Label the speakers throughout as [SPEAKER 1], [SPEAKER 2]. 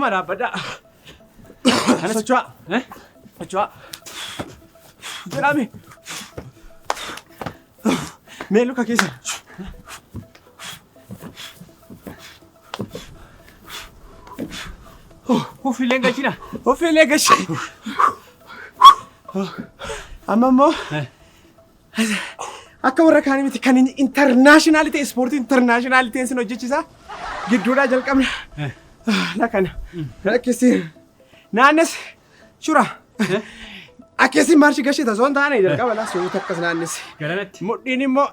[SPEAKER 1] Achuma dhaabbadhaa. Socho'aa.
[SPEAKER 2] Eh?
[SPEAKER 1] Socho'aa. Jedhame. Mee luka keessa.
[SPEAKER 2] Uffiillee galchina.
[SPEAKER 1] Uffiillee galchi. Amma immoo akka warra kaanii miti kan inni international ta'e ispoortii international ta'e sin hojjechiisa. Gidduudhaa jalqabna. Lakkana. Akkasii. Naannes shura. Akkasii maarshi gashita osoo hin taane jalqaba laa suuta akkas naannesi.
[SPEAKER 2] Garanatti.
[SPEAKER 1] Mudhiin immoo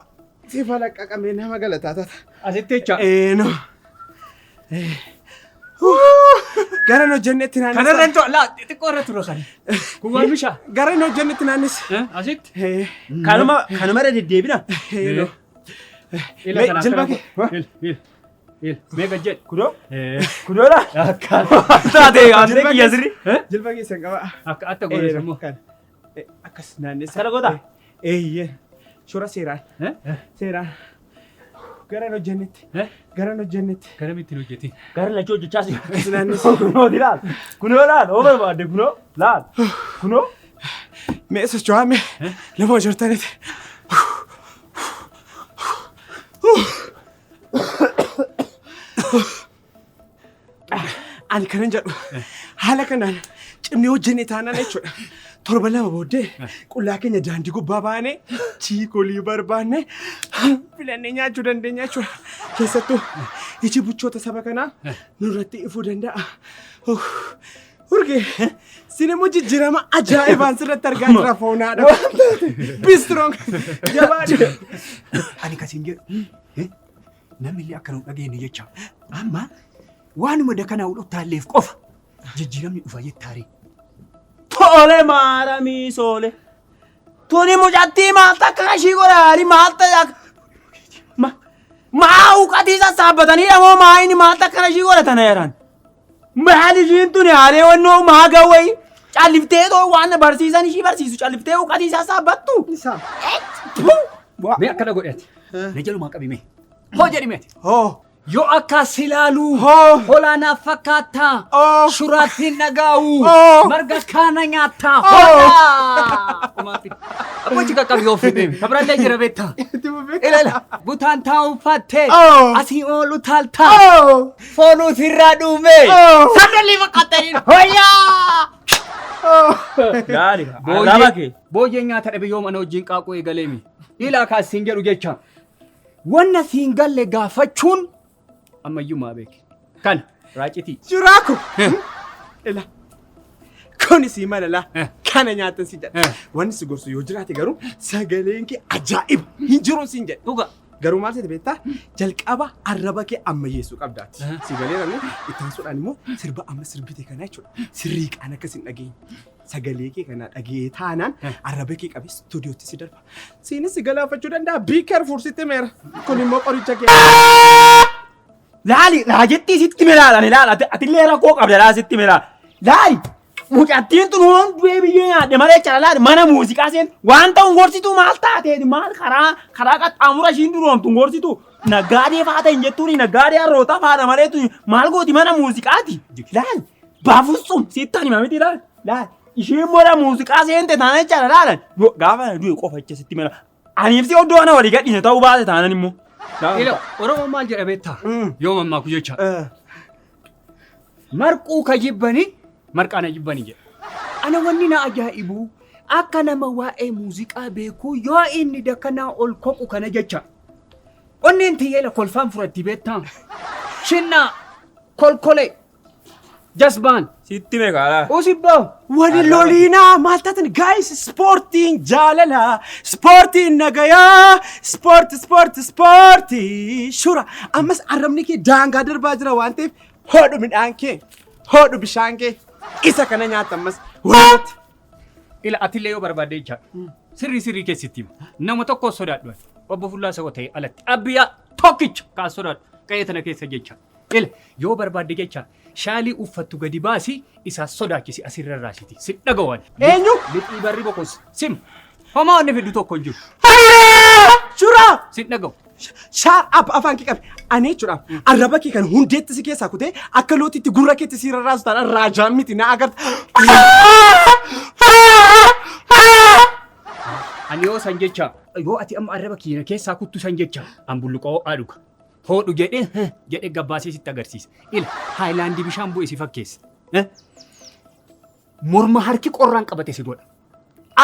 [SPEAKER 1] si falaqqaqamee nama galataa taata.
[SPEAKER 2] Asitti jecha.
[SPEAKER 1] Eenoo. Gara hin hojjennetti naannessa.
[SPEAKER 2] Kanarra hin tura. Laa xixiqqoo irra tura kan. Kun waan bishaa.
[SPEAKER 1] Gara hin hojjennetti naannessa.
[SPEAKER 2] Asitti.
[SPEAKER 3] Kanuma kanuma irra deddeebina.
[SPEAKER 1] Eenoo.
[SPEAKER 2] Ila
[SPEAKER 1] Mee,
[SPEAKER 2] kana
[SPEAKER 1] jilba
[SPEAKER 2] akkana
[SPEAKER 1] kee.
[SPEAKER 2] godhu. Il, il, il. Mee gad jedhi.
[SPEAKER 3] Kunoo
[SPEAKER 2] Eh,
[SPEAKER 3] kunoodha.
[SPEAKER 2] Akka.
[SPEAKER 3] Taate aantee kiyya sirri.
[SPEAKER 2] Eh?
[SPEAKER 1] Jilba keessa hin qaba.
[SPEAKER 2] Akka atta godhe immoo.
[SPEAKER 1] Kana. Akkas naannessa.
[SPEAKER 3] Kana goota?
[SPEAKER 1] Eeyyee. Shura seeraan.
[SPEAKER 2] Eh?
[SPEAKER 1] Seeraan. Gara hin hojjennetti.
[SPEAKER 2] Eh?
[SPEAKER 1] Gara hin hojjennetti.
[SPEAKER 2] Garamitti hin hojjetin.
[SPEAKER 3] Gara lachuu hojjechaa si.
[SPEAKER 1] Akkas naannessa.
[SPEAKER 3] Kunoo laal. Kunoo laal. Oo barbaadde kunoo laal. Kunoo.
[SPEAKER 1] Mee socho'aa mee lafa jirtanitti. Ani kanan jedhu haala kanaan cimnee hojjennee taanaan jechuudha. Torba lama booddee qullaa keenya daandii gubbaa baanee chiikolii barbaanne filannee nyaachuu dandeenya jechuudha. Keessattuu iji buchoota saba kanaa nurratti ifuu danda'a. Urgee sin immoo jijjiirama ajaa'ibaan sirratti argaa jira foonaadha. Be strong. Jabaadhu.
[SPEAKER 4] Ani kasiin jedhu namni illee akka nu dhageenye jecha amma waanuma dakanaa udhuttaalleef qofa jijjiiramni dhufa jettaare.
[SPEAKER 3] Tole maaramii soole. Tuni mucattii maal takka ishii godhaani maal ta'e maa uqatii sassaabbatanii dhamoo maa inni maal takka ishii godhatan heeran. Maal ishiin tuni haalee wannoo maa gawwayi calliftee too waan barsiisan ishii barsiisu calliftee uqatii sassaabbattu.
[SPEAKER 4] Mee akkana godhe ati. Na jalumaa qabi mee. Hoo jedhi mee ati.
[SPEAKER 1] Hoo.
[SPEAKER 4] Yoo akkas ilaalu
[SPEAKER 1] Hoo.
[SPEAKER 4] holaa naaf fakkaata.
[SPEAKER 1] Oo.
[SPEAKER 4] Shuraatti hin dhagaa'u.
[SPEAKER 1] Oo.
[SPEAKER 4] Marga kaana nyaata.
[SPEAKER 1] Oo.
[SPEAKER 4] Holaa! Abbochi qaqqabi yoo fidee. Kabirallee jira beektaa.
[SPEAKER 1] Itti fufee.
[SPEAKER 4] Ila ila. Butaan taa'u uffattee.
[SPEAKER 1] Oo.
[SPEAKER 4] Asii ol utaaltaa.
[SPEAKER 1] Oo.
[SPEAKER 4] Foonuu sirraa dhume.
[SPEAKER 1] Oo.
[SPEAKER 4] Sandalii fakkaatanii. Hoyyaa!
[SPEAKER 1] Oo.
[SPEAKER 3] Laali. Alaabaa kee.
[SPEAKER 4] Booyyee nyaata dhabe yoom ana wajjin qaaquu eegaleemi. Ilaa kaas siin jedhu jecha. Wanna siin galle gaafachuun ammayyuu maa beeke. Kana raacitii.
[SPEAKER 1] Jiraako. Ila. Kuni sii malala.
[SPEAKER 4] Eh.
[SPEAKER 1] Kana nyaatan si jedha.
[SPEAKER 4] Eh.
[SPEAKER 1] Wanni si gorsu yoo jiraate garuu sagaleen kee ajaa'iba hin jiruun siin jedha.
[SPEAKER 4] Dhuga.
[SPEAKER 1] Garuu maal seete beektaa? Jalqaba arraba kee ammayyeessuu qabdaati.
[SPEAKER 4] Eh.
[SPEAKER 1] Si galee namni itti aansuudhaan immoo sirba amma sirbite kana jechuudha. Sirriiqaan akkas hin dhageenye. Sagalee kee kana dhagee taanaan arraba kee qabee istuudiyootti si darba. Siinis si galaafachuu danda'a. Be careful sitti meera. Kun immoo qoricha kee.
[SPEAKER 3] Laali raajettii sitti melaala ni laala atillee rakkoo qabda laa sitti melaala. Laali mucattiin tun hoon du'ee biyyee nyaadhe malee cala laali mana muuziqaa seen waan ta'u gorsituu maal taateeti maal karaa karaa qaxxaamura ishiin duroomtu gorsitu naggaadee faata hin jettuuni naggaadee harroota faata malee tun maal gooti mana muuziqaati. Laali baafusum sittan hima miti laali laali isheen mana muuziqaa seente taana jechaadha laalan gaafa du'e qofa jecha sitti mela. Aniif si oddoo ana walii gadhiise ta'uu baate taanan immoo.
[SPEAKER 4] Ila Oromoon maal jedha beektaa? Yoo mammaaku jecha.
[SPEAKER 1] Eh.
[SPEAKER 4] Marquu ka jibbanii marqaa na jibbanii jedha. Ana wanni na ajaa'ibu akka nama waa'ee muuziqaa beekuu yoo inni dakanaa ol koqu kana jecha. Onneen tiyyeela kolfaan furatti beektaa? Shinnaa kolkolee jasbaan
[SPEAKER 3] Sitti meeqa?
[SPEAKER 4] usibboo.
[SPEAKER 1] Wali loliinaa maal taatan guys ispoortiin jaalala ispoortiin nagayaa ispoorti ispoorti ispoortii shura ammas arrabni kee daangaa darbaa jira waan ta'eef hodhu midhaan kee hodhu bishaan kee isa kana nyaata ammas walumatti.
[SPEAKER 4] Ila atillee yoo barbaadde jecha sirrii sirrii keessatti hima. Nama tokko sodaadhu ati. Obbo Fullaa Sawwa ta'e alatti. Abbiyaa tokkicha kaa sodaadhu. Qe'ee tana keessa jecha. Ila yoo barbaadde jecha shaalii uffattu gadi baasi isaa sodaachisi asirra raasiti. Si dhagawan.
[SPEAKER 1] Eenyu?
[SPEAKER 4] Lixii barri boqos. Sim. Homaa wanni fiddu tokko hin jiru.
[SPEAKER 1] Shura!
[SPEAKER 4] Si dhagawu.
[SPEAKER 1] Shut up afaan kee qabi. Ani jechuudha arraba kee kan hundeetti si keessaa kutee akka lootiitti gurra keetti si rarraasu taanaan raajaan miti na agarta.
[SPEAKER 2] Ani yoo san jecha yoo ati amma arraba kiyya keessaa kuttu san jecha an bulluqa ho'aa dhuga. Hoodhu jedhee jedhee gabbaasee sitti agarsiisa. Ila haayilaandii bishaan bu'e si fakkeessa. Morma harki qorraan qabate si godha.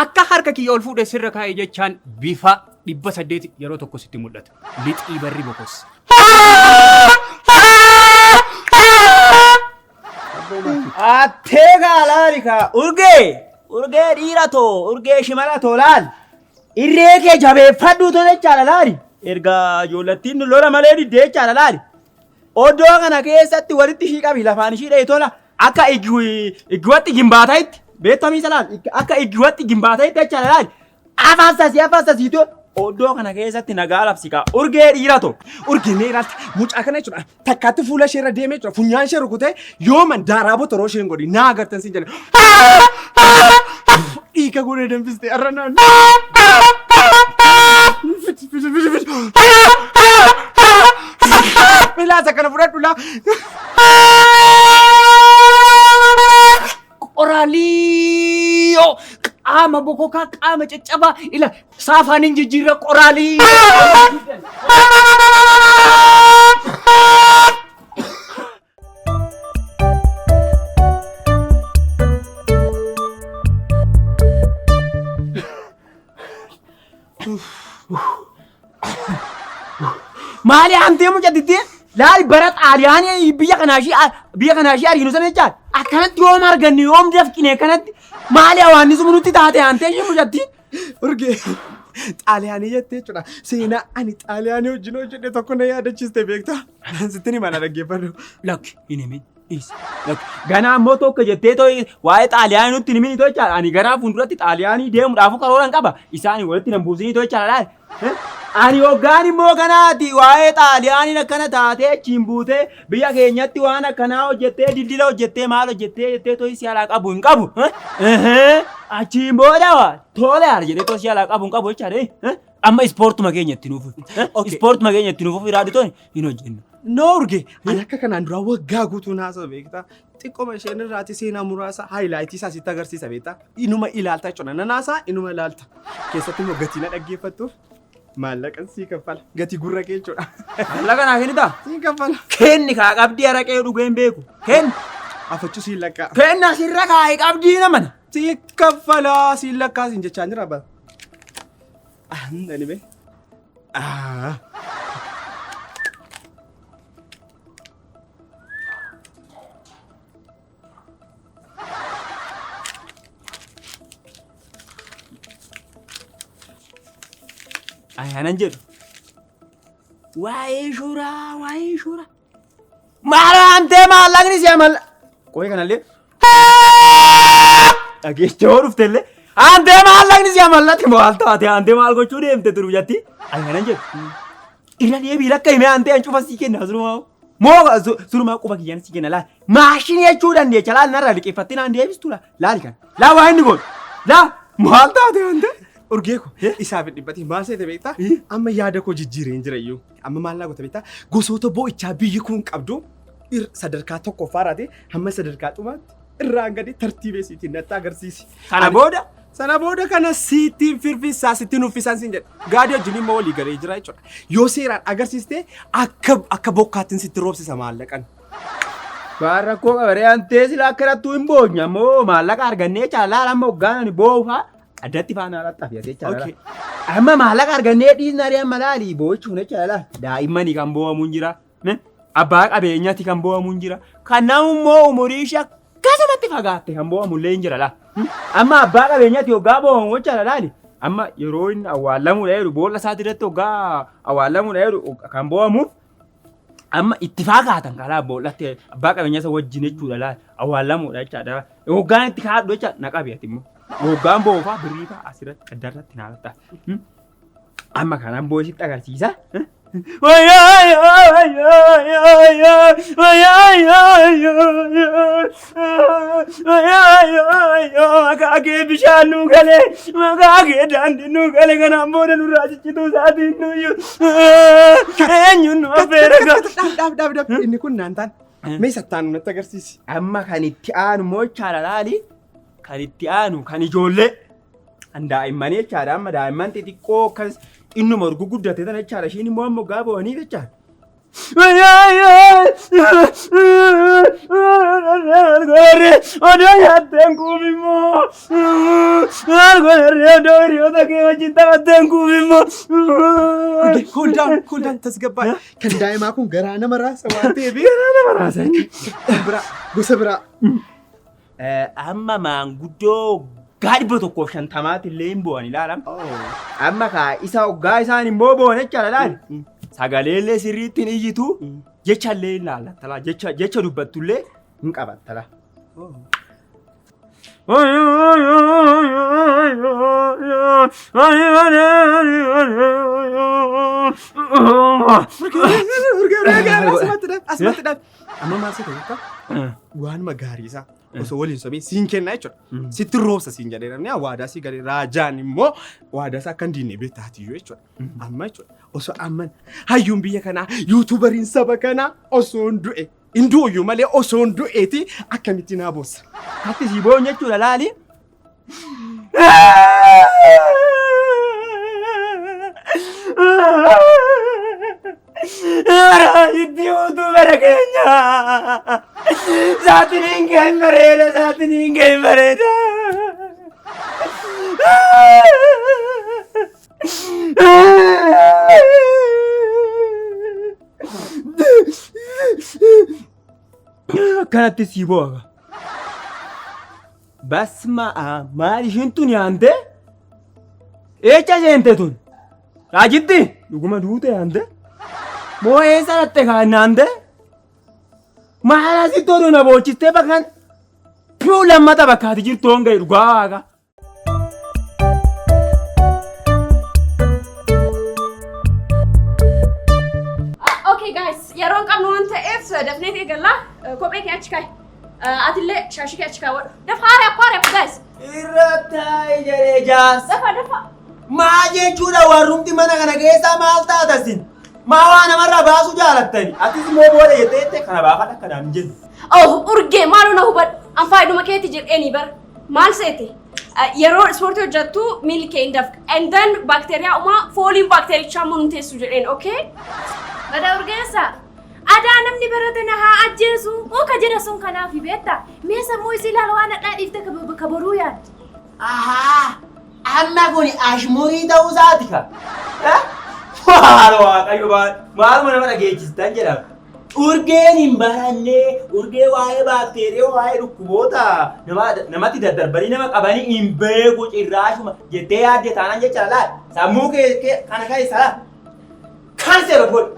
[SPEAKER 2] Akka harka kiyya ol fuudhee sirra kaa'e jechaan bifa 800 yeroo tokko sitti mul'ata. Lixii barri bokos.
[SPEAKER 3] Attee gaalaani kaa urgee urgee dhiira too urgee shimala too laal irree kee jabeeffadhu too jechaadha laali erga ijoollattiin lola malee diddee jechaadha laali oddoo kana keessatti walitti ishii qabi lafaan ishii dha'e tola akka iggiwatti gimbaataa itti beektamii laal akka iggiwatti gimbaataa itti jechaadha laali afaan sasii sasii too oddoo kana keessatti nagaa labsi kaa urgee dhiira too.
[SPEAKER 1] Urgee mee ilaalta mucaa kana jechuudha takkaatti fuula ishee irra deemee jechuudha funyaan ishee rukutee yooman daaraa botoroo isheen godhi naa agartan siin jedhe. Dhiiga godhee danfiste arra naan. Milaasa kana fudhadhu laa.
[SPEAKER 4] Qoraaliyoo qaama bokokaa qaama caccabaa ila saafaan hin jijjiirra qoraalii.
[SPEAKER 3] Maali haamtee mucattitti laali bara xaaliyaanii biyya kanaa ishii arginu sana jechaadha. Akkanatti yoom arganne yoom dafqine akkanatti maali hawaannisuma nutti taate haamtee ishee mucattiin.
[SPEAKER 1] Urgee xaaliyaanii jettee jechuudha. Seenaa ani xaaliyaanii wajjin hojjedhe tokko na yaadachiiste beektaa? Sitti ni mana dhaggeeffadhu.
[SPEAKER 3] Lakki hin himin dhiisi. Ganaa immoo tokko jettee too waa'ee xaaliyaanii nutti hin himin jechaadha. Ani ganaa fuulduratti xaaliyaanii deemuudhaaf karoora hin qaba. Isaan walitti nan buusinii jechaadha laali. Ani hoggaan immoo kanaati waa'ee xaaliyaaniin akkana taatee achiin buutee biyya keenyatti waan akkanaa hojjettee dildila hojjettee maal hojjettee jettee too si alaa qabu hin qabu. Achiin booda waa tole haala jedhee too si alaa qabu hin qabu jechaadha. Amma ispoortuma keenya itti nuufu. Ispoortuma keenya itti nuufu iraadu tooni hin hojjennu.
[SPEAKER 1] No urgee ani akka kanaan duraa waggaa guutuu naasoo beektaa. Xiqqooma isheen irraati seenaa muraasa highlight isaa sitti agarsiisa beektaa. Inuma ilaalta jechuudha. Nanaasaa inuma ilaalta. Keessatti immoo gatii na dhaggeeffattuuf maallaqan sii kaffala. Gatii gurra kee jechuudha.
[SPEAKER 3] Maallaqa naa kennitaa?
[SPEAKER 1] Sii kaffala.
[SPEAKER 3] Kenni kaa qabdii araqee dhugee hin beeku. Kenni.
[SPEAKER 1] Afachuu siin lakkaa.
[SPEAKER 3] Kenni asirra kaa'ee qabdii namana.
[SPEAKER 1] Sii kaffala siin lakkaa siin jechaa jira bara. Ani bee.
[SPEAKER 3] Ayaanan jedhu. Waa'ee shuuraa waa'ee shuuraa. Maal haamtee maallaqni si amala. Qoyee kanallee. Dhageechoo dhuftellee. Haamtee maallaqni si amallatti maal taate haamtee maal gochuu deemte turu jetti. Ayaanan jedhu. Irra deebii lakka himee haamtee an cufa sii kenna surumaa. Moo surumaa quba kiyyaan sii kenna laal. Maashinii jechuu dandeecha laal narraa liqeeffattee naan deebistu laa. Laali kana. Laa waa inni godhu. Laa maal taate haamtee.
[SPEAKER 1] Urgee ko isaaf hin dhibbatiin maal seete beektaa? Amma yaada koo jijjiireen jira iyyuu. Amma maal naa goota beektaa? Gosoota boo'ichaa biyyi kun qabdu sadarkaa tokkoffaarraati hamma sadarkaa dhumaatti irraan gadi tartiibeessiitiin natti agarsiisi.
[SPEAKER 3] Kana booda
[SPEAKER 1] Sana booda kana siittiin firfissaa sittiin uffisaan siin jedha. Gaadii wajjin immoo walii galee jira jechuudha. Yoo seeraan agarsiiste akka bokkaattiin sitti roobsisa maallaqan.
[SPEAKER 3] Waan rakkoo qabaree hantee sila akka irrattuu hin boonye ammoo maallaqa argannee caalaa amma hoggaan ani boo'u addatti faana alatti afiyate jechaadha. Amma maallaqa argannee dhiisna ari'an malaali boo'achuun jechaadha. Daa'immanii kan boo'amuun jira. Abbaa qabeenyaatti kan boo'amuun jira. Kan namummoo umurii ishee akkasumatti fagaatte kan boo'amullee hin jira laa. Amma abbaa qabeenyaatti hoggaa boo'amu jechaadha laali. Amma yeroo inni awwaallamuudha jedhu boolla isaati irratti hoggaa awwaallamuudha jedhu kan boo'amuuf amma itti fakkaatan kalaa boollatti abbaa qabeenyaa isa wajjin jechuudha laal awwaallamuudha jechaadha. Hoggaan itti kaadhu jecha na qabi ati immoo. Hoggaan boo'u birrii fa'aa asirratti addarratti naa latta. Amma kanaan boo'ee sitti agarsiisa. Maqaa kee bishaan nuu galee, maqaa kee daandii nuu galee, kanaan booda nurraa ciccituu isaatiin nuyyuu eenyuun nu affeera gaa.
[SPEAKER 1] Dhaab, dhaab, dhaab, dhaab. Inni kun naan taan. Mee sattaan natti agarsiisi.
[SPEAKER 3] Amma kan itti aanu immoo jechaadha laali. Kan itti aanu kan ijoollee. Kan daa'immanii jechaadha, amma daa'imman xixiqqoo akkas innuma gurguddate tana jechaadha, ishiin immoo amma waggaa bo'anii jechaadha. Odoo nyaattee hin quufimmoo. Maal godharree, odoo hiriyoota kee wajjin taphattee hin quufimmoo.
[SPEAKER 1] Cool down, cool down, tasgabbaa. Kan daa'imaa kun garaa nama raasa waan ta'eef.
[SPEAKER 3] Garaa nama raasa inni.
[SPEAKER 1] Biraa, gosa biraa.
[SPEAKER 3] Amma maanguddoo waggaa 150-tti illee hin bo'an ilaalam. Amma kaa isa waggaa isaan immoo bo'an jechaadha laali. Sagalee illee sirriitti hin iyyitu, jecha illee hin laallattala, jecha jecha dubbattu illee hin qabattala.
[SPEAKER 1] Asumatti dhaab, asumatti dhaab. Amma maal sitti beektaa? Waanuma gaarii isaa osoo waliin sobiin siin kenna jechuudha. Sitti roobsa siin jedhee namni waadaa sii galee, raajaan immoo waadaa isaa akka hin diinne beektaatiyyuu jechuudha. Amma jechuudha, osoo amman hayyuun biyya kanaa, YouTuberiin saba kanaa osoo hin du'e, hin du'uyyuu malee, osoo hin du'eeti akkamitti naa boossa?
[SPEAKER 3] Katti sii boon jechuudha laali. Itti utuu bara keenya. Saatiin kee hin bareeda, saatiin kee hin bareeda. Akkanatti sii bo'a. Basma maal ishiin tun yaante? Eecha seente tun? Raajitti dhuguma duute yaante? Moo eessa dhatte kaannaante? Maal asitti oduu na boochistee bakkan piyuu lammata bakka ati jirtu hanga dhugaa waaqa.
[SPEAKER 5] Okay guys, yeroo hin qabnu waan ta'eef dafnee eegalla. Kophee kee achi kaa'i. Atillee shaashii kee achi kaawwadhu. Dafa, hurry up, hurry up guys.
[SPEAKER 3] Irra taa'i jedhee jaarsa.
[SPEAKER 5] Dafa, dafa.
[SPEAKER 3] Maa jechuudha, warrumti mana kana keessaa maal taatasin? Maa waa namarraa baasuu jaalattani? Atis immoo booda jettee jettee kana baafadha akkanaan hin jennu.
[SPEAKER 5] Oh, Urgee, maaloo na hubadhu. An faayiduma keeti jedheeni bara. Maal seete? Yeroo ispoortii hojjettu miilli kee hin dafqa. And then baakteeriyaa uumaa, fooliin baakteerichaa immoo nun teessu jedheen, okay?
[SPEAKER 6] Bada Urgeessa! Adaa namni barate na haa ajjeesu. Oo ka jedha sun kanaaf beekta. Mee sammuu isii ilaala, waan hadhaa dhiifte ka boruu yaaddi.
[SPEAKER 3] Ahaa! Amma kun ashmurii ta'uu isaati ka. Maal waaqayyo, maal maaluma nama dhageechistan jedhama. Urgeen hin baranne, Urgee waa'ee baakteeriyaa, waa'ee dhukkuboota namatti daddarbanii nama qabanii hin beeku cirraashuma jettee yaadde taanaan jecha laal sammuu kee kana keessa laal. Kaanseer godhi.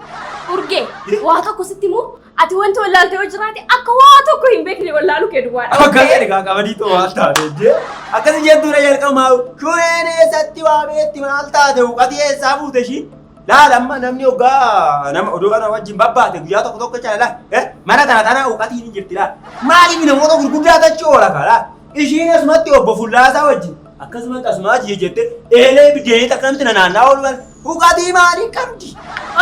[SPEAKER 5] Urgee, waa tokko sitti immoo, ati wanti wallaalte yoo jiraate akka waa tokko hin beekne wallaaluu kee duwwaadha.
[SPEAKER 3] Akkas jedhe kaa qamadii too, maal taate jee akkas jettuudha jalqabumaa, shureen eessatti waa beetti, maal taate, huqatii eessaa fuute ishiin? Laal, amma namni hoggaa nama odoo kana wajjin babbaate guyyaa tokko tokko jecha laal mana tana tana huqatiin hin jirti laal, maaliif namoota gurguddaa tachi oola kaa? Laal, ishiin asumatti obbo Fullaasaa wajjin akkasumatti asumaa jee jette eelee biddeenii akkanatti na naannaa oolu, huqatii maalii qabdi?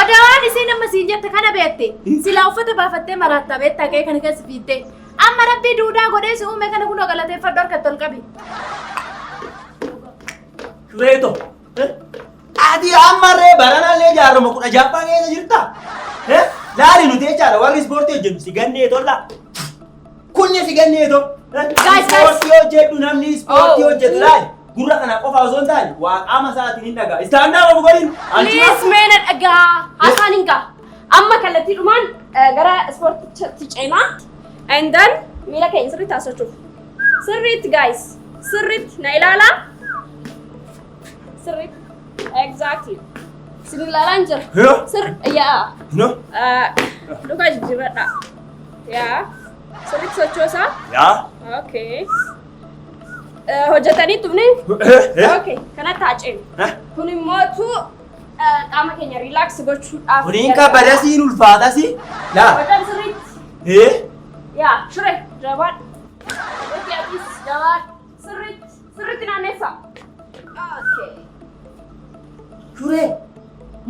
[SPEAKER 6] Odaa waan isiin amma siin jette kana beekte. Silaa uffata baafattee maraattaa beektaa ka'ee kana keessa fiiddee. Amma rabbii duudaa godhee si uume kana kunoo galateeffadhu, harkatti ol qabi.
[SPEAKER 3] Shureeto. Ati ammarree baranallee jaarruma 16ffaa keessa jirta. Laali, nuti jechaadha warri ispoortii hojjennu si gannee tolla. Kunni si gannee to.
[SPEAKER 5] Guys, guys.
[SPEAKER 3] Ispoortii hojjedhu, namni ispoortii
[SPEAKER 5] Oh.
[SPEAKER 3] hojjetu laali. Gurra kana qofa osoo hin taane waa qaama isaatiin hin dhagaa. Stand up of godhin.
[SPEAKER 5] Please, mee na dhagaa. Haasaan hin ga'a. Amma kallattiidhumaan gara ispoortichatti ceenaa. And then miila keenya sirriitti haasa'uuf. Sirriitti guys. Sirriitti na ilaalaa. Sirriitti. Exactly. Sin ilaalaa hin jira.
[SPEAKER 3] Yoo.
[SPEAKER 5] Sir, yaa.
[SPEAKER 3] No.
[SPEAKER 5] Luka jijjiirradha. Yaa. Sirriitti sochoosaa.
[SPEAKER 3] Yaa.
[SPEAKER 5] Okay. Hojjetanii tufne? Okay. Kanatti haa ceenu. Kun immoo qaama keenya relax gochuudhaaf.
[SPEAKER 3] Kuniin kabbadasiin ulfaatasi. Laa.
[SPEAKER 5] Hojjan sirriitti.
[SPEAKER 3] Eh.
[SPEAKER 5] Yaa shure jabaadhu. Okay, atis jabaadhu. Sirriitti sirriitti naanneessa. Okay.
[SPEAKER 3] Shuree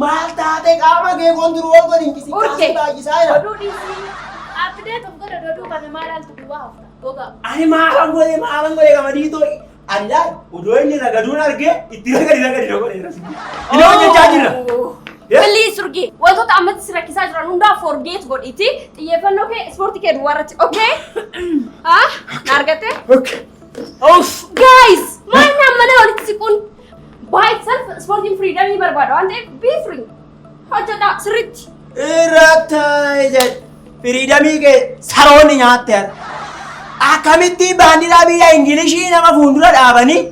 [SPEAKER 3] maal taatee qaama kee kontirool godhi inqisiqqaasii baay'isaa jira.
[SPEAKER 5] Oduu dhiisii.
[SPEAKER 6] Abdee tokko godha oduu kana maal altu duwwaa hafta. Gogaa.
[SPEAKER 3] Ani maalan godhe maalan godhe qamadii too ani laal odoo inni ragaduun argee itti ragadi ragadi na godheera. Inni hojjechaa jira.
[SPEAKER 5] Please Urgee, wantoota ammatti si rakkisaa jiran hundaa forget godhiiti xiyyeeffannoo kee ispoortii kee duwwaa irratti, okay? Ah, na argatte?
[SPEAKER 1] Okay.
[SPEAKER 5] Of, guys, maal naan mana walitti siquun? By itself ispoortiin freedomii barbaada waan ta'eef be free. Hojjedhaa sirriitti.
[SPEAKER 3] Irratti jedhe freedomii kee saroonni nyaatte har'a. Akkamitti baandiraa biyya Ingilishii nama fuuldura dhaabanii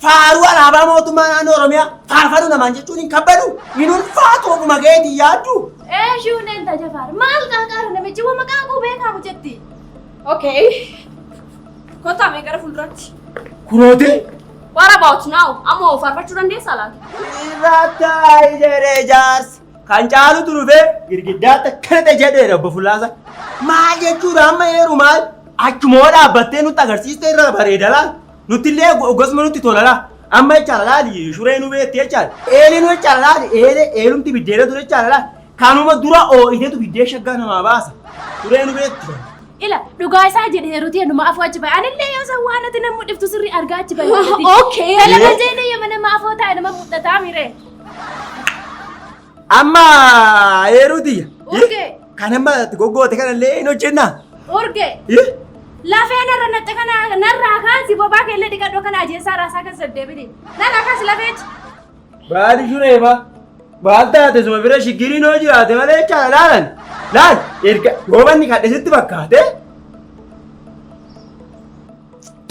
[SPEAKER 3] faaruu alaabaa mootummaa naannoo Oromiyaa faarfatu namaan jechuun hin kabbadu. Hin ulfaatu ofuma keetii yaaddu.
[SPEAKER 6] Ee shuuneen tajafaar. Maal qaaqaara namichi wama qaaquu beekamu jetti.
[SPEAKER 5] Okay. Kottaa mee gara fuulduraatti.
[SPEAKER 3] Kunooti.
[SPEAKER 5] What about now? Amma faarfachuu dandeessaa laata?
[SPEAKER 3] Irratti jedhee jaarsi. Kan caalutu dhufee girgiddaatti akkana jedheera obbo Fullaasa. Maal jechuudha amma eeru maal? Achumoo dhaabbattee nutti agarsiiste irra bareeda laal. Nutti illee gosuma nutti tola laal. Amma jechaadha laali shuree nu beekti jechaadha. Eelee nu jechaadha laali eelee eelumti biddeena ture jechaadha laal. Kanuma dura oo'iteetu biddeen shaggaa namaa baasa. Shuree nu beekti.
[SPEAKER 6] Ila dhugaa isaa jedhe heeruti numa afoo achi bahe. Anillee yoo san waan ati nama dhiftu sirrii argaa achi bahe.
[SPEAKER 5] Okay.
[SPEAKER 6] Kalama jeenee yoo nama afoo taa'e nama mudhataa mire.
[SPEAKER 3] Amma eeruti.
[SPEAKER 6] Urgee.
[SPEAKER 3] Kan amma goggoote kanallee hin hojjennaa.
[SPEAKER 6] Urgee. Lafee narra naxxe kana narraa kaasi bobaa keellee dhiqadhoo kana ajeessaa raasaa keessa deddeebini. Narraa kaasi lafeechi.
[SPEAKER 3] Baali shuree ba. Maal taate suma bira shiggiriin hoo jiraate malee jechaadha laalan. Laal erga goobanni kadhe sitti fakkaate.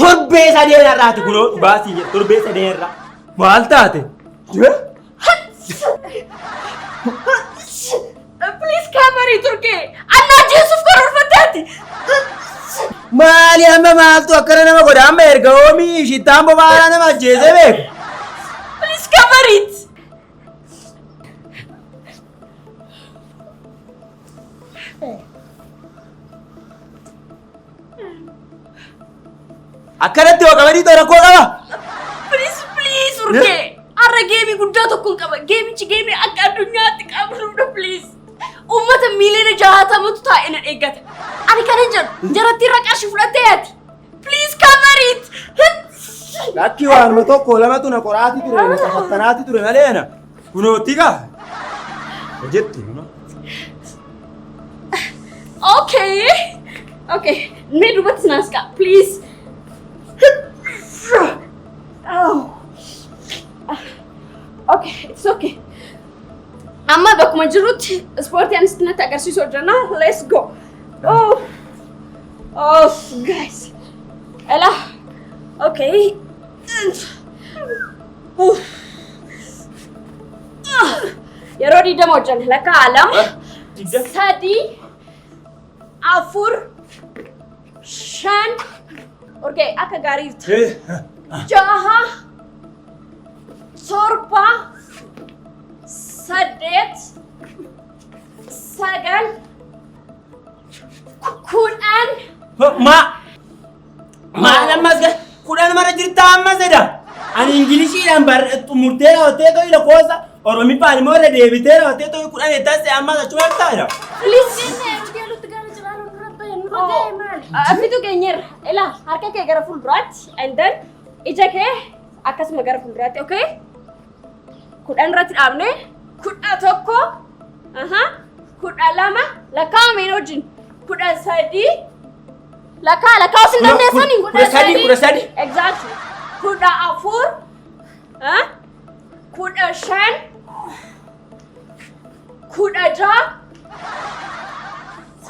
[SPEAKER 3] Torbee sadeen irraati kunoo dhugaasii jedhe torbee sadeen irraa. Maal taate?
[SPEAKER 5] Please kaamerii Turkee. Annaa jeesuuf karoorfatteeti.
[SPEAKER 3] Maali amma maaltu akkana nama godha amma erga oomii shittaan boba'aa nama ajjeesee beeku.
[SPEAKER 5] Please cover it.
[SPEAKER 3] Akkanatti hoo qamadii toora rakkoo qaba.
[SPEAKER 5] Please please Urgee. Har'a gameii guddaa tokko hin qaba. Gameichi gameii akka addunyaatti qabnudha please. Uummata miiliyoona 60tu taa'ee na eeggata. Ani kanan jedhu jaratti irra qarshii fudhattee yaati. Please cover it.
[SPEAKER 3] Lakki waanuma tokko lamatu na qoraati ture na safattanaati ture malee na kunootti gaa. Hojjetti.
[SPEAKER 5] Okay. Okay. Mee duubatti naas qa'a please. Oh. Okay, it's okay. Amma bakkuma jirrutti ispoortii anis natti agarsiisu hojjenna. Let's go. Oh. Oh, guys. Ela. Okay. Uff. Yeroo 20 hojjenna. Lakkaa lama, sadii, afur, shan. Okay, akka gaarii jirtu. Jaha, torba, saddeet, sagal, 10.
[SPEAKER 3] Ma maal ammas 10 mara jirtaa ammas jedha. Ani Ingiliishiidhaan bar xumurtee raawwattee too'i lakkoofsa Oromiffaan immoo irra deebitee raawwattee too'i 10 eettaas ammas achuma taa'edha.
[SPEAKER 5] Please.
[SPEAKER 6] Jenne heeruti alutti gara jiraan nurra bahe nurra ga'e maali?
[SPEAKER 5] Fitu keenyerra. Ilaa harka kee gara fuulduraatti and then ija kee akkasuma gara fuulduraatti, okay? 10 irratti dhaabne 11, aha, 12, lakkaa'ameen wajjin 13, lakkaa lakkaa'uu sin dandeessanii?
[SPEAKER 3] 13 13.
[SPEAKER 5] Exactly. 14, 15, 16,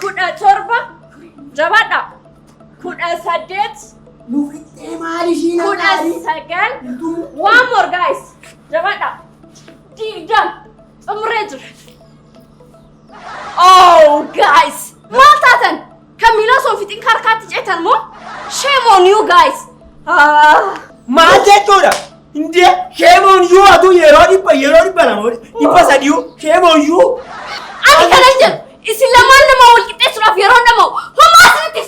[SPEAKER 5] 17, jabaadha. 18,
[SPEAKER 3] Nuufixxee maali ishiin
[SPEAKER 5] 19, one more guys. Jabaadha. 20. Xumuree jira. Oh guys, maal taatan? Kan miila osoo hin fixin harkaatti ceetan moo? Shame on you guys. Ah.
[SPEAKER 3] Maal jechuudha? Indee shame on you atu yeroo dhibba yeroo 200 300 shame on you.
[SPEAKER 5] Ani kanan jedhu isin lamaan nama wal qixxeessuudhaaf yeroo nama homaa isinitti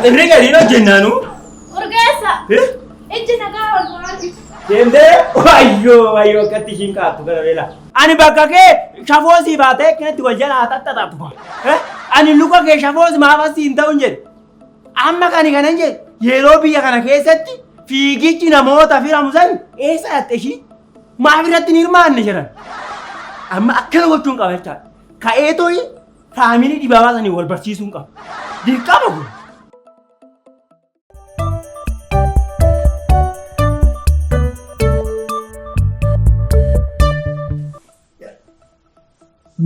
[SPEAKER 3] Xifrii gadiin hojjennaanu.
[SPEAKER 6] Urgeessa. Ijji nagaa ol maali?
[SPEAKER 3] Deemtee wayyoo wayyoo akkatti ishiin kaattu gara beela. Ani bakka kee shafoo sii baatee akkanatti wal jalaa tattaxattu. Ani luka kee shafoo si maaf asii hin ta'u hin jedhe. Amma kani kanan jedhe yeroo biyya kana keessatti fiigichi namoota firamu san eessa dhatte ishii maaf irratti hin hirmaanne jedhan. Amma akkana gochuun qaba jechaadha. Ka'ee tooyi faamilii dibaabaa sanii wal barsiisuun qaba. Dirqama kun.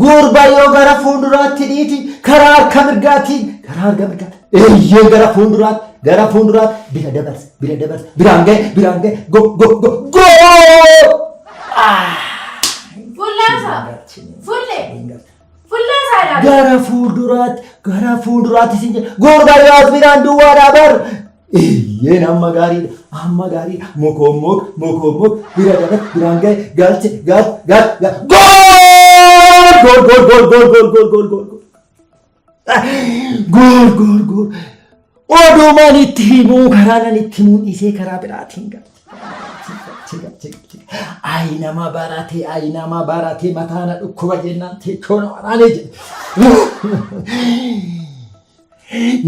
[SPEAKER 7] Gurbaa yoo gara fuulduraatti dhiiti karaa harka mirgaatiin karaa harka mirgaa eeyyee gara fuulduraatti gara fuulduraatti bira dabarsa bira dabarsa biraan ga'e biraan ga'e go go go go!
[SPEAKER 6] Fullaasa. Fulle. Fullaasaa ilaali.
[SPEAKER 7] Gara fuulduraatti gara fuulduraatti sin jedha gurbaa yoo as biraan duwwaadhaa bar eeyyeen amma gaariidha amma gaariidha mukoon muk mukoon muk bira dabar biraan ga'e galche galche galche gool gool gool gool gool gool gool gool gool gool gool gool odumaan itti himuu karaa nan itti himuu dhiisee karaa biraatiin galche. Ayi nama barate ayi nama barate mataa na dhukkuba jennaan teechoo na waraanee jedhe.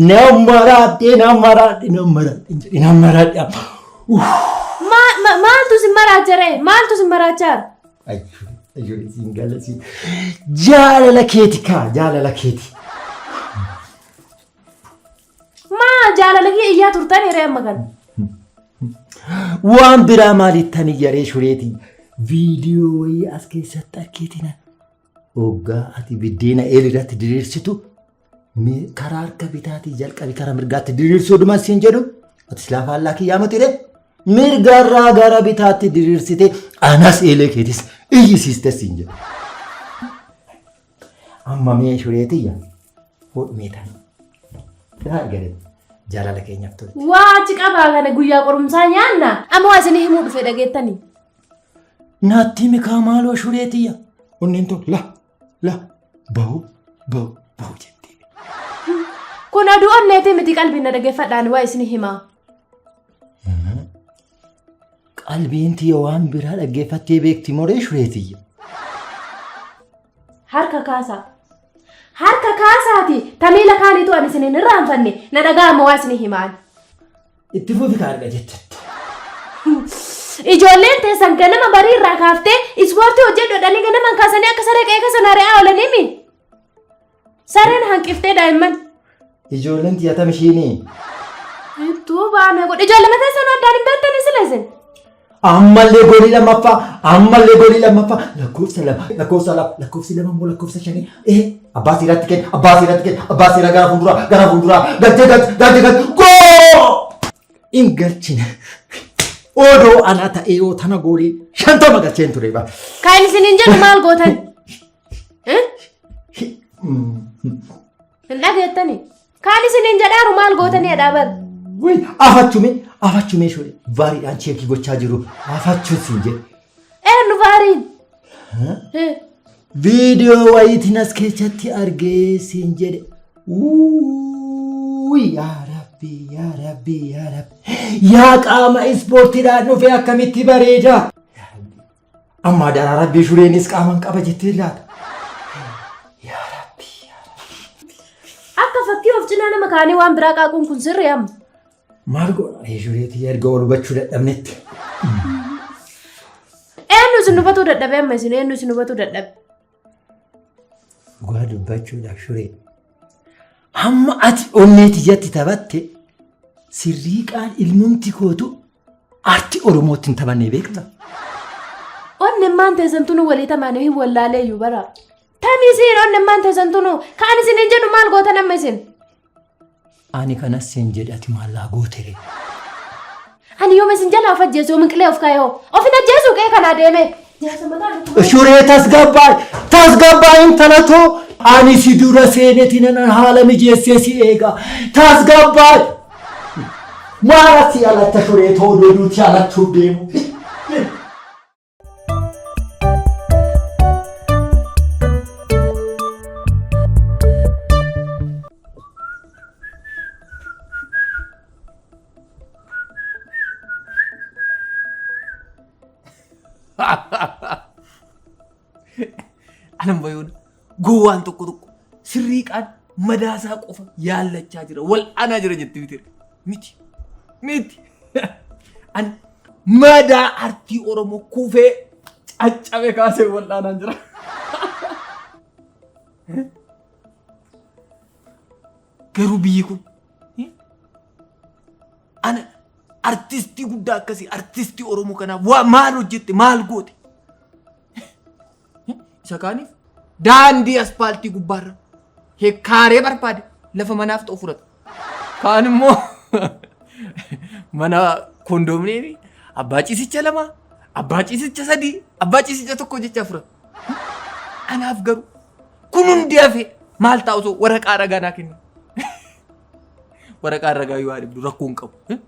[SPEAKER 7] Nan maraadhe nan maraadhe nan maraadhe jedhe nan maraadhe amma.
[SPEAKER 6] Maaltu si maraachaa ree? Maaltu si maraachaa?
[SPEAKER 7] Ayyuu ayyuu siin galasi. Jaalala keeti kaa jaalala keeti.
[SPEAKER 6] Maa jaalala kee iyyaa turtan ree amma kana?
[SPEAKER 7] Waan biraa maalittan iyyaree shureeti. Viidiyoo wayii as keessatti argeetina. Hoggaa ati biddeena eel irratti diriirsitu karaa harka bitaatii jalqabi karaa mirgaatti diriirsuu dhuma siin jedhu ati silaa faallaa kiyyaa miti ree. Mirgarraa gara bitaatti diriirsite anas eelee keetis iyyisiiste siin jedhu. Amma mee shureetiyya fuudhu mee tana. Daa gadi jaalala keenyaaf tolti.
[SPEAKER 6] Waa achi qabaa kana guyyaa qorumsaa nyaanna. Amma waa isinii himuu dhufe dhageettanii.
[SPEAKER 7] Naatti mikaa maaloo shureetiyya. Onneen tun la la bahu bahu bahu jettee.
[SPEAKER 6] Kun oduu onneetii miti qalbiin na dhageeffadhaan waa isinii himaa.
[SPEAKER 7] Qalbiin tiyya waan biraa dhaggeeffattee beekti moree shureetiyya.
[SPEAKER 6] Harka kaasaa. Harka kaasaati. Tamiila kaaniitu ani isin hin irraanfanne na dhaga'ama waa isinii himaan.
[SPEAKER 7] Itti fufi kaa erga jettetti.
[SPEAKER 6] Ijoolleen teessan ganama barii irraa kaaftee ispoortii hojjedhu jedhanii ganaman kaasanii akka saree qe'ee keessa na re'aa oolanii mi? Sareen hanqiftee daa'imman.
[SPEAKER 7] Ijoolleen tiyya tam ishiinii.
[SPEAKER 6] Ittuu baame godhe. Ijoollee teessan addaan hin beektanii sila isin.
[SPEAKER 7] Ammallee goolii lammaffaa ammallee goolii lammaffaa lakkoofsa lama lakkoofsa lama lakkoofsi lama immoo lakkoofsa shanii ee abbaa seeraatti kenna abbaa seeraatti kenna abbaa seeraa gara fuulduraa gara fuulduraa galchee galchee galchee galchee goo hin galchine odoo ana ta'ee yoo tana goolii 50 galcheen ture ba.
[SPEAKER 6] Kan isiniin jedhu maal gootan? Hin dhageettani. Kan isiniin jedhaaru maal gootanii dhaaban?
[SPEAKER 7] Wuy afachume afachume shore vaariidhaan cheekii gochaa jiru afachuun siin jedhe.
[SPEAKER 6] Eenyu vaariin?
[SPEAKER 7] Viidiyoo wayiitiin as keessatti argee siin jedhe. Wuuy yaa Rabbi yaa Rabbi yaa Rabbi yaa qaama ispoortiidhaan dhufe akkamitti bareeda. Amma daraa Rabbii shureenis qaaman qaba jettee laata. Yaa Rabbi yaa Rabbi.
[SPEAKER 6] Akka fakkii of cinaa nama kaanii waan biraa qaaquun kun sirrii amma.
[SPEAKER 7] Maal goona shureetii erga wal hubachuu dadhabnetti.
[SPEAKER 6] Eenyu isin hubatuu dadhabe amma isin eenyu isin hubatuu dadhabe?
[SPEAKER 7] Dhugaa dubbachuudhaaf shuree. Hamma ati onnee tiyyatti taphatte sirriiqaan ilmumti kootu arti Oromootti hin taphanne beekta.
[SPEAKER 6] Onneen teessan tunu walii tamaanii hin wallaalee iyyuu bara. Tamii isiin onneen teessan tunu kaan isin hin jedhu maal gootan amma isin?
[SPEAKER 7] Ani kanas siin jedhe ati maallaa gootere.
[SPEAKER 6] Ani yooma isin jalaa of ajjeesu yooma qilee of kaayoo of hin ajjeesu qe'ee kanaa deeme.
[SPEAKER 7] Shuree tasgabbaa tasgabbaa intala too ani si dura seeneeti nan haala mijeessee si eega tasgabbaa. Maal asii alatta shuree too duuti alachuuf deemu.
[SPEAKER 8] Anan bayoona gowwaan tokko tokko sirriiqaan madaasaa qofa yaallachaa jira wal anaa jira jetti miti. Miti. Miti. An madaa artii Oromoo kufee caccabe kaasee wal'aanaan jira. Garuu biyyi kun ana artistii guddaa akkasii artistii Oromoo kanaaf waa maal hojjette maal goote? Isa kaaniif daandii aspaaltii gubbaarra hekkaaree barbaade lafa manaaf ta'u fudhata. Kaan immoo mana kondoominiyeemii abbaa ciisicha lama, abbaa ciisicha sadii, abbaa ciisicha tokko jechaa fudhata. Anaaf garuu kun hundi hafee maal ta'a osoo waraqaa ragaa naa kennu. Waraqaa ragaa yoo dhibdu rakkoo hin qabu.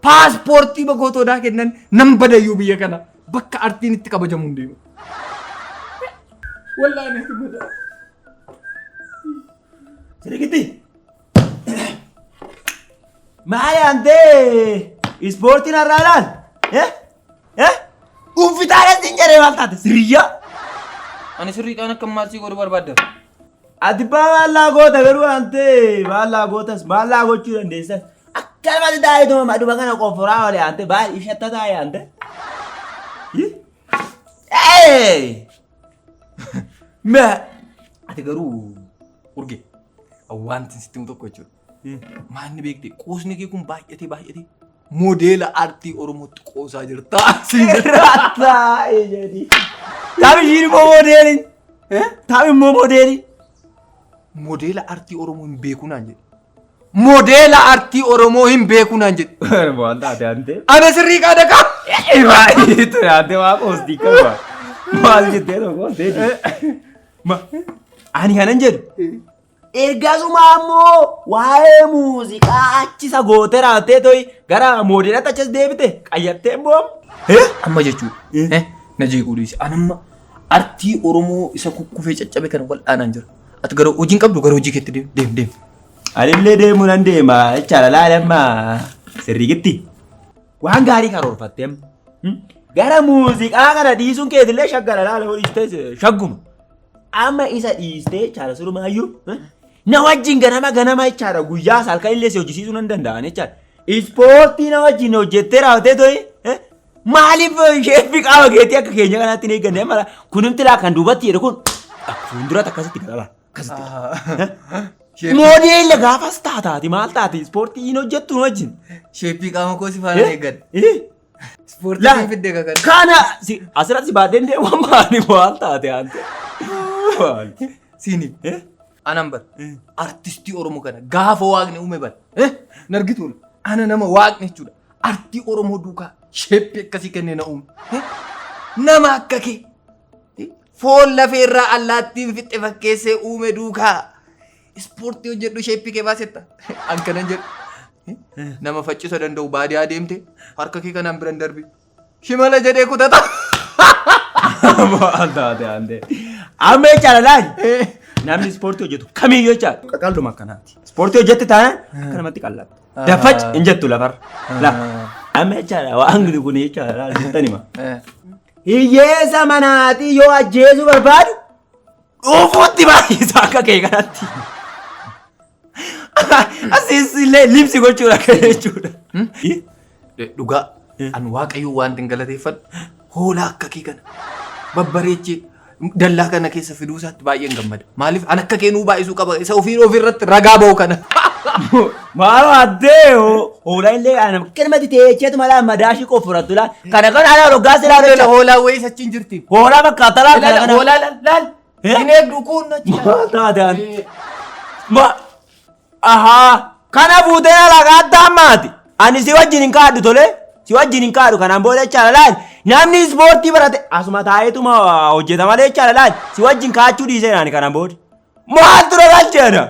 [SPEAKER 8] Paaspoortii bagootoo naa kennan nan badayyuu biyya kana bakka artiin itti kabajamu hin deemu. Wallaahi natti bada.
[SPEAKER 3] Sirriitti. Maali antee ispoortiin har'aa laal? Eh? Eh? Uffitaadhaan siin jedhee maal taate? Sirriyaa.
[SPEAKER 8] Ani sirriidhaan akka maal sii godhu barbaadda?
[SPEAKER 3] Ati maallaa goota garuu antee maallaa gootas maallaa gochuu dandeessas. Akkanumatti taa'eetuma maduma kana qofforaa oole antee baay'ee ishatta taa'e antee. Ee!
[SPEAKER 8] Mee ati garuu urge wanti sitti himu tokko jechuudha. Maanni beekte qoosni kee kun baay'atee baay'atee moodeela artii Oromootti qoosaa jirta.
[SPEAKER 3] Irraa taa'e jedhi. Taa'u ishiin immoo moodeelii. Taa'u immoo moodeelii.
[SPEAKER 8] Moodeela artii Oromoo hin beeku naan jedhe. Moodeela artii Oromoo hin beeku naan jedhe.
[SPEAKER 3] Waan taate antee.
[SPEAKER 8] Ana sirrii qaada kaa.
[SPEAKER 3] Baay'ee ture antee waa qoostii qaba. Maal jettee tokko qoostee Ani kanan jedhu. Ergasuma ammoo waa'ee muuziqaa achisa gootee raawwattee to'i gara moodeelatti achas deebite qayyattee immoo.
[SPEAKER 8] Amma jechuudha. Na jeequu dhiisi. Ani amma artii Oromoo isa kukkufee caccabe kana wal'aanaan jira. Ati gara hojii hin qabdu gara hojii keetti deem deem deem.
[SPEAKER 3] Anillee deemuu nan deema jechaadha laala amma sirriitti. Waan gaarii karoorfattee amma. Gara muuziqaa kana dhiisuun keetillee shaggara laala hoo dhiistee shagguma. Amma isa dhiistee jechaadha surumaayyuu. Na wajjin ganama ganama jechaadha guyyaa halkan illee si hojjisiisuu nan danda'an jechaadha. Ispoortii na wajjin hojjettee raawwattee to'i. Maaliif sheeffii qaama keetii akka keenya kanaatti hin eegganne amma kunimti laa kan duubatti jedhu kun fuulduratti akkasitti galala. Akkasitti. Moodeela gaafas taataati maal taati ispoortii hin hojjettu nu wajjin.
[SPEAKER 8] Sheeppii qaama koo si faana eeggadha. Ispoortii
[SPEAKER 3] Laa.
[SPEAKER 8] kan fidde kakadha.
[SPEAKER 3] Kana si asirratti si baadheen deemu maali maal taate ante. Maal?
[SPEAKER 8] Siini. Anan bar artistii Oromoo kana gaafa waaqni uume bar. Nargituun ana nama waaqni jechuudha. Artii Oromoo duukaa sheeppii akkasii kennee na uume. Nama akka kee foon lafee irraa allaattiin fixxe fakkeessee uume duukaa ispoortii hojjedhu sheeppii kee baasetta. An kanan jedhu. Nama faccisa danda'u baadiyaa deemte harka kee kanaan biran darbi. Shimala jedhee kutata.
[SPEAKER 3] Maal taate ante. Amma jechaadha laal. Namni ispoortii hojjetu kamiyyuu jechaadha. Qaqalluma akkanaati. Ispoortii hojjette taanaan akka namatti qallatta. Daffac hin jettu lafarra. Laa. Amma jechaadha waan kun jechaadha laal jettan hima. Hiyyeessa manaatii yoo ajjeesuu barbaadu dhufuutti baay'isa akka kee kanatti. Asiis illee libsi gochuudha akka jechuudha.
[SPEAKER 8] Dhugaa an waaqayyo waan hin galateeffadhu hoolaa akka kee kana babbareechee dallaa kana keessa fiduu isaatti baay'een gammada. Maaliif an akka kee nuu baay'isuu qaba isa ofiin ofirratti ragaa ba'u kana.
[SPEAKER 3] Maaloo addee hoolaa illee kana akkanumatti teecheetu mala madaashii qoffurattu laa. Kana kana alaa roggaas ilaalu
[SPEAKER 8] Hoolaa
[SPEAKER 3] jecha.
[SPEAKER 8] hoolaa wayii achiin jirti.
[SPEAKER 3] Hoolaa fakkaata laa kana kana.
[SPEAKER 8] Hoolaa laal laal. Hin eegdu kun achi.
[SPEAKER 3] Maal taate ani? Ma ahaa kana fuutee alaa kaattaa ammaati. Ani si wajjin hin kaadhu tole. Si wajjin hin kaadhu kanaan booda jechaadha laal. Namni ispoortii barate asuma taa'eetuma hojjeta malee jechaadha laal. Si wajjin kaachuu dhiisee ani kanaan booda. Maal ture galcheena?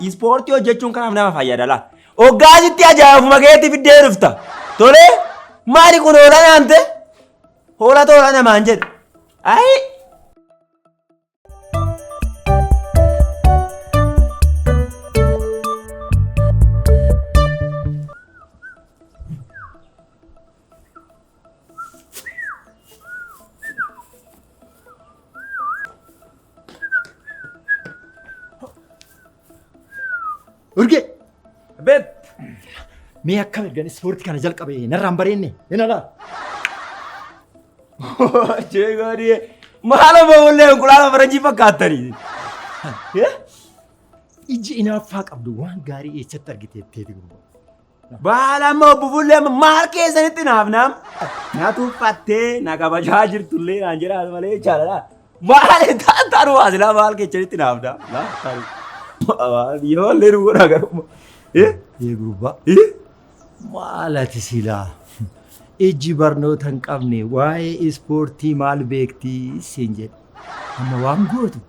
[SPEAKER 3] Ispoortii hojjechuun kanaaf nama fayyada laal. Hoggaasitti ajaa'ibuma keetti fiddee dhufta. Tole maali kun hoolaa nyaante? Hoolaa toolaa namaan jedhu. Ayi.
[SPEAKER 7] Urgee!
[SPEAKER 3] Beet.
[SPEAKER 7] Mee akkam ergan ispoortii kana jalqabe narraan bareenne hin alaa.
[SPEAKER 3] Jeegoodii maal obbo Bullee inqulaala faranjii fakkaattanii.
[SPEAKER 7] Iji inaaffaa qabdu waan gaarii eessatti argite jetteeti gurbaa.
[SPEAKER 3] Baala amma obbo Bullee amma maal keessanitti naaf naam. Na tuffattee na kabajaa jirtullee naan jedhaa malee jechaadha. Maal taanu waasilaa maal keessanitti naaf naam. Yoo illee nu godhaa garuu.
[SPEAKER 7] Ee gurbaa. Maal ati silaa ijji barnoota hin qabne waa'ee ispoortii maal beektii siin jedhe. Amma waan gootu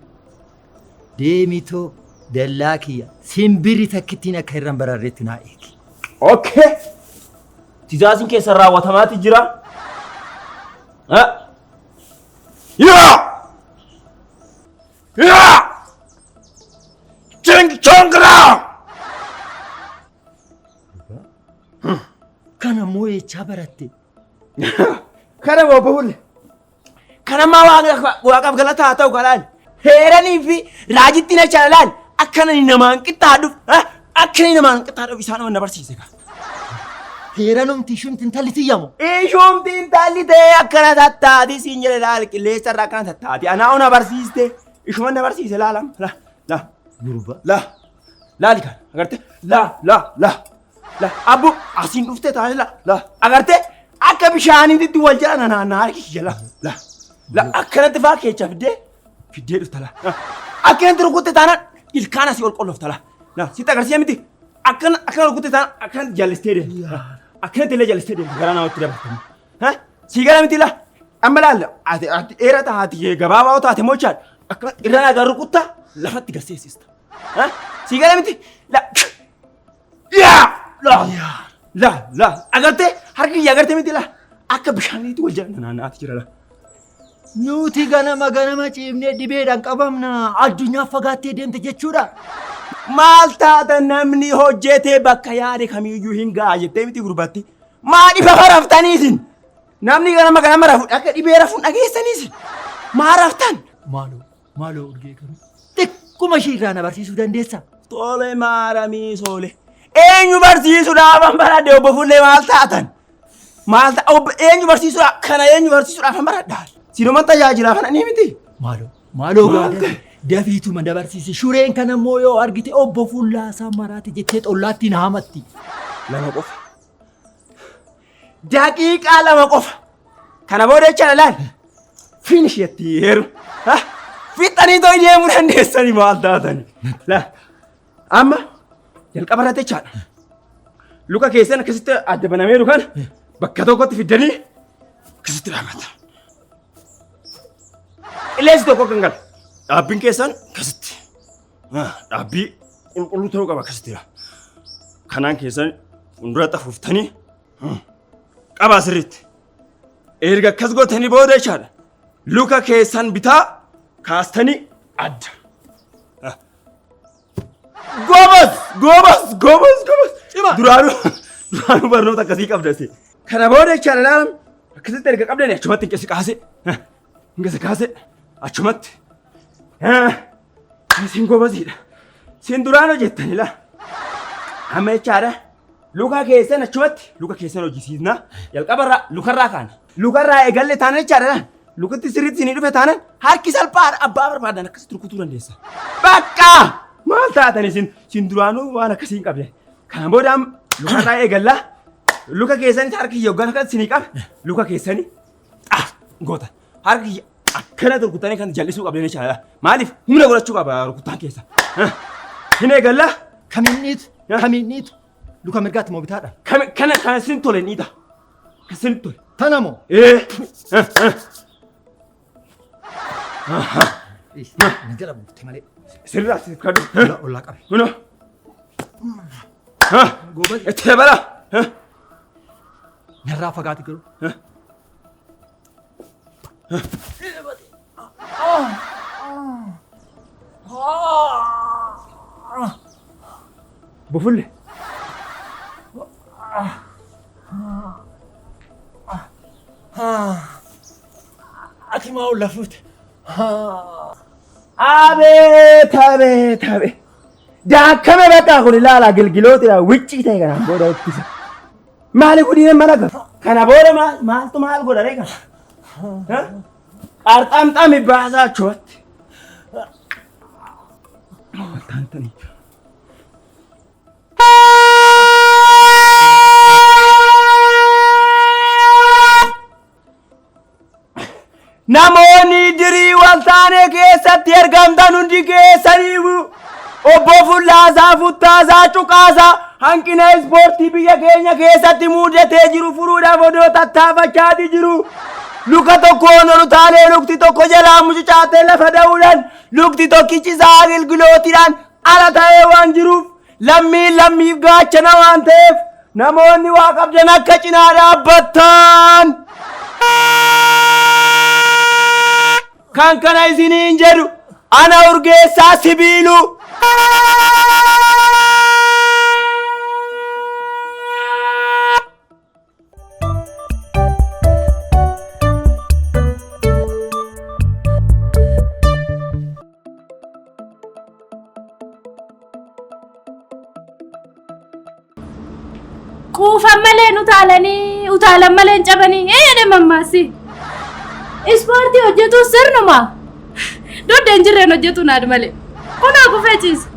[SPEAKER 7] deemitoo dallaa kiyya simbirri takkittiin akka irra hin bararreetti naa eegi.
[SPEAKER 3] Okay. Tizaaziin keessan raawwatamaati jira. Yaa! Yaa! Ching chongra!
[SPEAKER 7] Kana immoo eechaa baratte?
[SPEAKER 3] Kana obbo Bulle. Kana ammaa waaqaaf galata haa ta'u kalaan. Heeranii fi raajitti na chaalalaan akkana inni namaan qixxaadhuuf akka inni namaan qixxaadhuuf isaan na barsiise kaa.
[SPEAKER 7] Heeranumti ishumti intalli tiyyamu.
[SPEAKER 3] Ishumti intalli ta'ee akkana tattaati siin jedhe laal qilleensa irraa akkana tattaati. Anaa ona barsiiste ishuma na barsiise laalam la la
[SPEAKER 7] Gurba.
[SPEAKER 3] la laali kan agarte la la la la abbu asiin dhufte taane la la agarte akka bishaaniitti wal jala na naannaa harki kiyya la la la akkanatti faa keecha fiddee fiddee dhufta la akkanatti rukutte taanaan ilkaan asii ol qollofta la la sitti agarsiisa miti akkana akkana rukutte taanaan akkanatti jallistee deemta akkanatti illee jallistee deemta garaa namatti dabartama ha sii gara miti la amma laalla ati ati dheeraa taate gabaabaa taate mochaan akkana irra nagaa rukutta lafatti gasseessista ha sii gara miti la yaa la la la agartee harki kiyya agartee miti la akka bishaaniitti wal jala naannaati jira la.
[SPEAKER 7] Nuti ganama ganama ciifnee dhibeedhaan qabamna addunyaa fagaattee deemte jechuudha.
[SPEAKER 3] Maal taata namni hojjetee bakka yaade kamiyyuu hin ga'a jettee miti gurbatti. Maa dhiba raftaniisin? Namni ganama ganama rafu akka dhibee rafuun dhageessaniisin. Maa raftan?
[SPEAKER 7] Maaloo maaloo urgee garuu xiqquma ishii irraa na barsiisuu dandeessaa?
[SPEAKER 3] Tole maaramii soole. Eenyu barsiisuudhaaf baradhe obbo Fullee maal taatan? Maal ta'a obbo eenyu barsiisuudhaaf kana eenyu barsiisuudhaaf baradha? Sinuman tajaajilaa kana ni miti.
[SPEAKER 7] Maaloo maaloo
[SPEAKER 3] Maal
[SPEAKER 7] gaadha dafiituma na barsiisi shureen kana immoo yoo argite obbo Fullaasaa maraate jettee xollaatti na hamatti.
[SPEAKER 3] Lama qofa. Daqiiqaa lama qofa. Kana booda jecha laal. Finish jetti heeru. Fixanii too deemuu dandeessanii maal taatani? Laa amma jalqaba irratti jechaadha. Luka keessan akkasitti adda banameeru kana bakka tokkotti fiddanii akkasitti dhaabata. Qilleensi tokko kan galu. Dhaabbiin keessan akkasitti. Dhaabbii qulqulluu ta'uu qaba akkasitti. Kanaan keessan fuuldura xafuuftanii qabaa sirriitti. Erga akkas gootanii booda jechaadha. Luka keessan bitaa kaastanii adda. Goobas! Goobas! Goobas! Goobas! Duraanuu duraanuu barnoota akkasii qabda si. Kana booda jechaadha laalam akkasitti erga qabdanii achumatti hin qisi kaase. Hin qisi kaase achumatti. Isin goobasiidha. Isin duraan hojjettani laa. Amma jechaadha luka keessan achumatti luka keessan hojjisiisna. Jalqabarraa lukarraa kaana. Lukarraa eegalle taana jechaadha. Lukatti sirriitti isinii dhufe taanaan harki salphaadha abbaa barbaadan akkasitti rukutuu dandeessa. Bakka! Maal taatan isin isin duraanuu waan akkasii hin qabne. Kana booda amma lukarraa eegalla. Luka keessanii harki kiyya hoggaan akka isinii qabe luka keessanii xaa goota. Harki kiyya akkana rukutanii kan jal'isuu qabdan jechaadha. Maaliif humna godhachuu qaba rukuttaan keessa. Hin eegalla.
[SPEAKER 7] Kamiin dhiitu? Kamiin dhiitu? Luka mirgaatti moo bitaadha?
[SPEAKER 3] Kana kan isin tole ni ta'a. Kan isin tole.
[SPEAKER 7] Tana moo?
[SPEAKER 3] Ee.
[SPEAKER 7] Na jala buufte malee.
[SPEAKER 1] Sirraa si kadhu.
[SPEAKER 7] Ollaa qabe.
[SPEAKER 1] Kuno.
[SPEAKER 7] Goobaz.
[SPEAKER 1] Itti dabala.
[SPEAKER 7] Narraa fagaate garuu.
[SPEAKER 1] Bufulle.
[SPEAKER 7] Ati maa olla fuute?
[SPEAKER 3] Abeet abeet abeet. Daakkame bakka kun ilaala gilgilootidha wiccii ta'e kanaan booda ittisa. Maali kun mana kana? Kana booda maaltu maal godha ree kana? Qarxamxami baasaa achumatti. Waltaantanii. Namoonni dirii waltaanee keessatti argamtan hundi keessaniifu obbo Fullaasaa Futtaasaa Cuqaasaa hanqina ispoortii biyya keenya keessatti mudatee jiru furuudhaaf odoo tattaafachaati jiru. Luka tokkoon ol utaalee lukti tokko jalaa mucucaatee lafa da'uudhaan lukti tokkichi isaa gilgilootiidhaan ala ta'ee waan jiruuf lammiin lammiif gaachana waan ta'eef namoonni waa qabdan akka cinaa dhaabbattan. Kan kana isiniin jedhu ana Urgeessaa Sibiiluu.
[SPEAKER 6] Quufan malee nu utaalanii utaalan malee hin cabanii ee jedhe mammaassi. Ispoortii hojjetu sirnuma. Dodda hin jirreen hojjetu naad malee. Kunoo kufee ciisa.